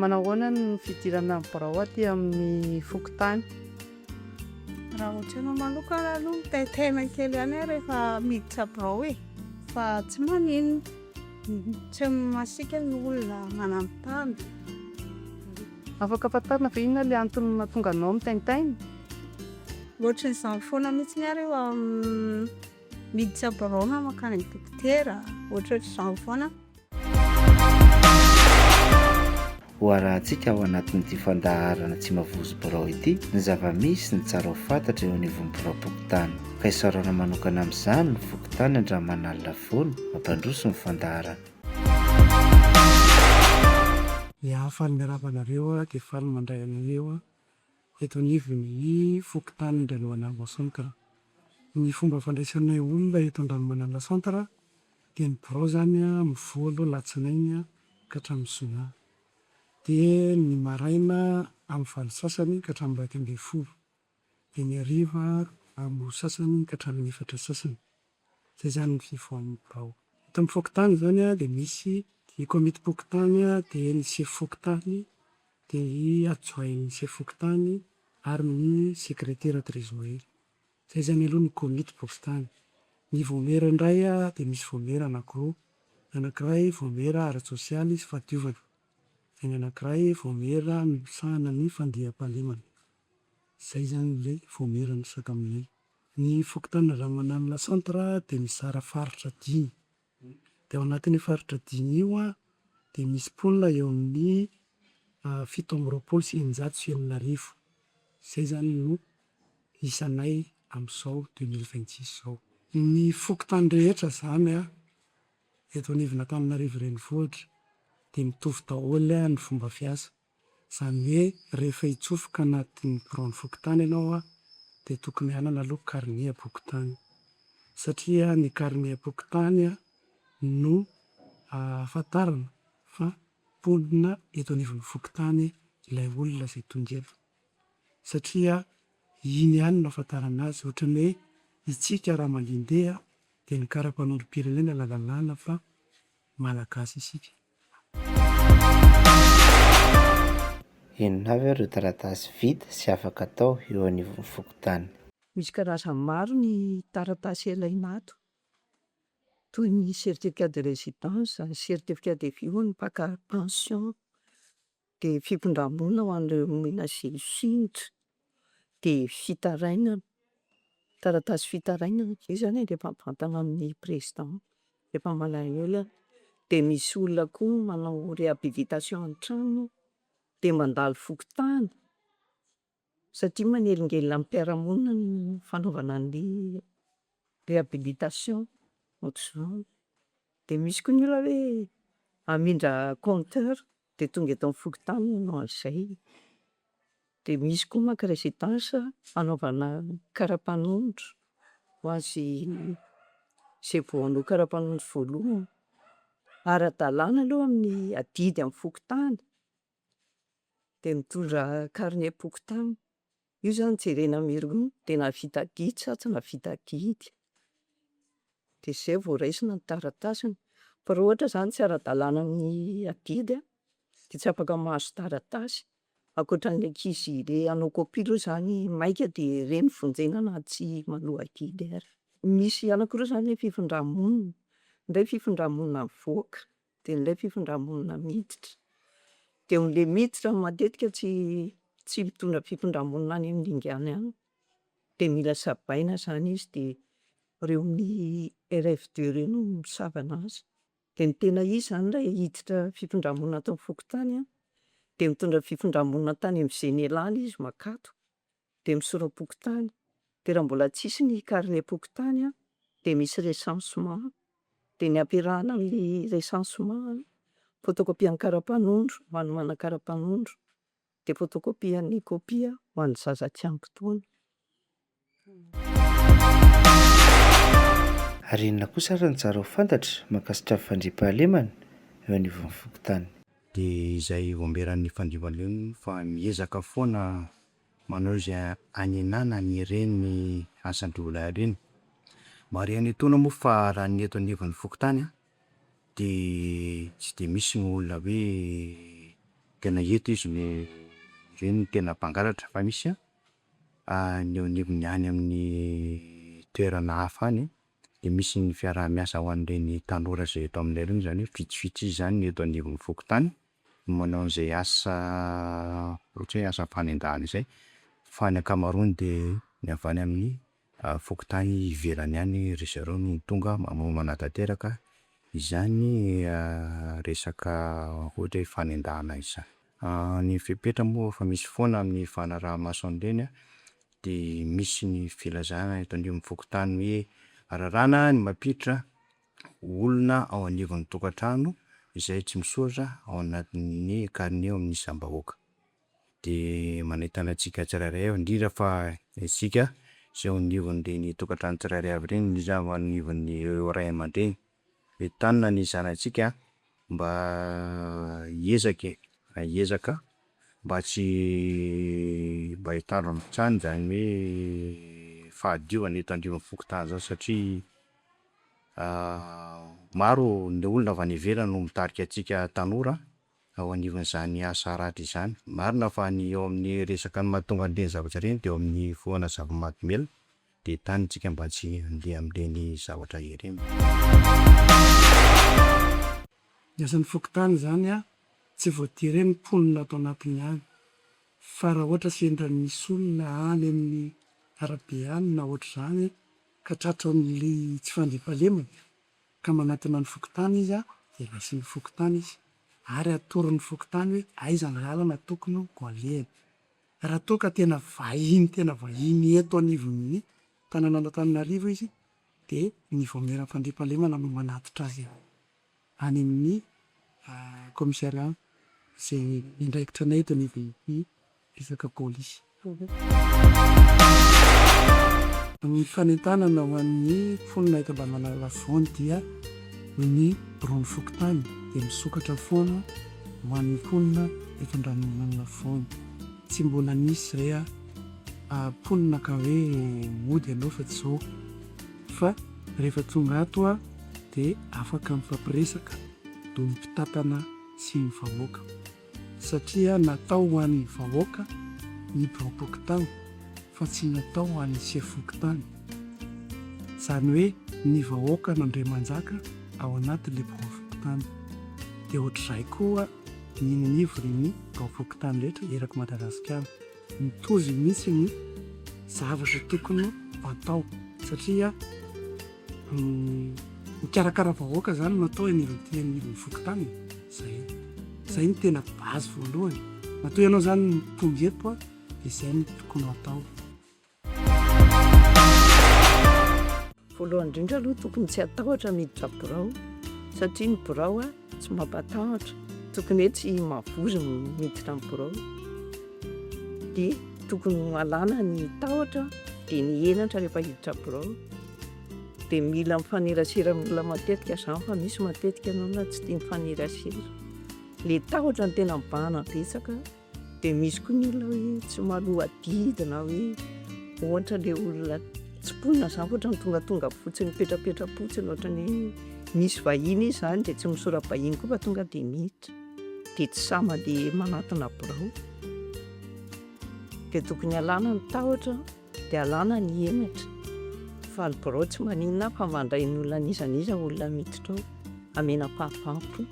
Manao ahoana ny fidirana ny birao aty amin'ny fokontany? Raha ohatranao manokana aloha mitaintaina kely ihany aho rehefa miditra birao e, fa tsy maninona, tsy masiaka ny olona, manambitamby. Afaka fantarina ve inona ilay antony mahatonga anao mitaintaina? Ohatran'izany foana mihitsy aho rehefa miditra birao na mankany amin'ny dokotera, ohatrohatr'izany foana. Ho arahantsika ao anatin'ity fandaharana Tsy Mavozo Birao ity ny zava-misy sy ny tsara ho fantatra eo anivon'ny biraom-pokontany. Ka isaorana manokana amin'izany ny fokontany Andramanalina Vono mampandroso ny fandaharana. Ya, faly miarahaba anareo aho dia faly mandray anareo eto anivon'ny fokontany Andranomanalina Centre. Ny fomba fandraisanay olona eto Andranomanalina Centre Dia ny birao izany mivoha aloha alatsinainy ka hatramin'ny zoma. Dia ny maraina amin'ny valo sasany ka hatramin'ny 11. Dia ny hariva amin'ny roa sasany ka hatramin'ny efatra sasany. Izay izany ny fivoahan'ny birao. Eto amin'ny fokontany izany dia misy ny komitim-pokontany, dia ny sefo fokontany, dia ny adjoint-n'ny sefo fokontany ary ny sekretera trésorier. Zay zany aloha ny komity pokontany. Ny vaomiera indray dia misy vaomiera anankiroa. Ny anankiray vaomiera ara-tsosialy sy fahadiovana. Dia ny anankiray vaomiera misahana ny fandiam-pahalemana. Zay zany ilay vaomiera misaka aminay. Ny fokontany Andranomanalina Centre dia mizara faritra dimy. Dia ao anatin'io faritra dimy io dia misy mponina eo amin'ny 627. Izay izany no isanay amin'izao 2026 izao. Ny fokontany rehetra izany eto anivon'Antananarivo Renivohitra dia mitovy daholo ny fomba fiasa. Izany hoe rehefa hitsofoka anatin'ny biraon'ny fokontany ianao dia tokony hanana aloha karniam-pokontany. Satria ny karniam-pokontany no ahafantarana fa mponina eto anivon'ny fokontany ilay olona izay tonga eto. Satria iny ihany no ahafantarana azy. Ohatran'ny hoe isika raha mandehandeha dia ny kara-panondrom-pirenena no ahalalana fa Malagasy isika. Inona avy ary ireo taratasy vita sy afaka atao eo anivon'ny fokontany? Misy karazany maro ny taratasy ilaina ato, toy ny certificat de résidence, ny certificat de vie hono, mpaka pension, dia fifindra-monina ho an'ireo ménager sinitra, dia fitarainana, taratasy fitarainana, io izany alefa mivantana amin'ny président rehefa malahelo aho. Dia misy olona koa manao réhabilitation ny trano dia mandalo fokontany satria manelingelina ny mpiara-monina ny fanaovana ny réhabilitation ohatr'izany. Dia misy koa ny olona hoe hamindra compteur dia tonga eto amin'ny fokontany manao an'izay. Dia misy koa maka résidence hanaovana karapanondro ho azy izay vao hanao karapanondro voalohany. Ara-dalàna aloha amin'ny adidy amin'ny fokontany dia mitondra karnem-pokontany. Io izany jerena mialoha dia nahavita adidy sa tsy nahavita adidy. Dia izay vao raisina ny taratasiny. Fa raha ohatra izany tsy ara-dalàna amin'ny adidy an, dia tsy afaka mahazo taratasy. Ankoatran'ny ankizy le hanao kopia aloha izany maika dia ireny vonjena na tsy manoa adidy ary. Misy anankiroa izany ny fifindra-monina, ny iray fifindra-monina mivoaka, dia ny iray fifindra-monina miditra. Dia le miditra matetika tsy tsy mitondra fifindra-monina any amin'ny dingana any, dia mila savaina izany izy dia ireo amin'ny RF deux ireo no misava anazy. Dia ny tena izy izany raha hiditra fifindra-monina ato amin'ny fokontany an, dia mitondra fifindra-monina tany amin'izay nialany izy mankato, dia misora-pokontany. Dia raha mbola tsisy ny karnem-pokontany an, dia misy recensement, dia ny ampiarahana amin'ny recensement an, photocopie-n'ny kara-panondro, ho an'ny manana kara-panondro, dia photocopie-n'ny kopia ho an'ny zaza tsy ampy taona. Ary inona kosa ary no tsara ho fantatra mahakasika ny fandriampahalemana eo anivon'ny fokontany? Dia izay omberan'ny fandriampahalemana fa miezaka foana manao izay hanenana an'ireny asan-dRolahy ireny. Marihana etoana moa fa raha ny eto anivon'ny fokontany dia tsy dia misy ny olona hoe. Tena eto izy no ireny no tena mpangalatra fa misy an, ny eo anivon'ny any amin'ny toerana hafa any de misy ny fiaraha-miasa ho an'ireny tanora zay eto aminay reny zany hoe vitsivitsy zany ny eto anivon'ny fokontany no manao an'izay asa ohatra hoe asa fanendahana zay, fa ny ankamaroany de ny avy any amin'ny fokontany ivelany any ry zareo no tonga manatanteraka izany resaka ohatra hoe fanendahana izany. Ny fepetra moa efa misy foana amin'ny fanaraha-maso an'ireny an, de misy ny filazana eto anivon'ny fokontany hoe rarana ny mampiditra olona ao anivon'ny tokantrano izay tsy misoratra ao anatin'ny carnet amin'ny isam-bahoaka. De manentana antsika tsirairay aho, indrindra fa isika zay eo anivon'ireny tokantrano tsirairay avy ireny, indrindra eo anivon'ireo Ray aman-dreny, entanina ny zanatsika mba hiezaka e, hiezaka mba tsy mba hitandro hatrany zany hoe fahadiovana eto anivon'ny fokontany zany satria maro ny olona avy any ivelany no mitarika antsika tanora ao anivon'izany asa ratsy izany. Marina fa ny eo amin'ny resaka ny mahatonga an'ireny zavatra ireny de eo amin'ny fifohana zava-mahadomelina, de entanina isika mba tsy handeha amin'ireny zavatra ireny. Ny asan'ny fokontany izany tsy voatery hoe ny mponina ato anatiny ihany fa raha ohatra sendra misy olona any amin'ny arabe any na ohatr'izany ka tratran'ilay tsy fandriampahalemana ka manatona ny fokontany izy dia raisin'ny fokontany izy ary atoron'ny fokontany hoe aiza ny lalana tokony ho alehany. Raha toa ka tena vahiny tena vahiny eto anivon'ny tanànan'Antananarivo izy dia ny vaomieran'ny fandriampahalemana no manatitra azy any amin'ny commissariat izay miandraikitra anay eto anivon'ny resaka polisy. Ny fanentanana ho an'ny mponina eto Ambahimanarina Afovoany dia ny biraon'ny fokontany dia misokatra foana ho an'ny mponina eto Andranomanalina Afovoany. Tsy mbola nisy izay mponina ka hoe mody ianao fa tsy izao fa rehefa tonga ato dia afaka mifampiresaka ny mpitantana sy ny vahoaka. Satria natao ho an'ny vahoaka ny biraom-pokontany fa tsy natao ho an'ny sefo fokontany. Izany hoe ny vahoaka no Andriamanjaka ao anatin'ilay biraom-pokontany. Dia ohatr'izay koa ny eny anivon'ny biraom-pokontany rehetra erak'i Madagasikara. Mitovy mihitsy ny zavatra tokony ho atao satria mikarakara vahoaka zany no atao eny anivon'ity anivon'ny fokontany e, zay, zay no tena base voalohany, matoa ianao zany tonga eto a de zay no tokony ho atao. Voalohany indrindra aloha tokony tsy hatahotra miditra birao satria ny birao tsy mampatahotra, tokony hoe tsy mavozo ny miditra amin'ny birao dia tokony ho alana ny tahotra dia ny henatra rehefa hiditra birao dia mila mifanerasera amin'olona matetika izany fa misy matetika ny olona tsy tia mifanerasera, ilay tahotra no tena mibahana betsaka. Dia misy koa ny olona hoe tsy mahaloa adidy na hoe ohatra ilay olona tsy mponina izany fa ohatran'ny tongatonga fotsiny mipetrapetra-potsiny ohatran'ny hoe misy vahiny izy izany dia tsy misora-bahiny koa fa tonga dia miditra, dia tsy sahy mandeha manatona birao. Dia tokony alana ny tahotra dia alana ny henatra fa ny birao tsy maninona fa mandray ny olona n'iza n'iza olona miditra ao, amena fahafaham-po.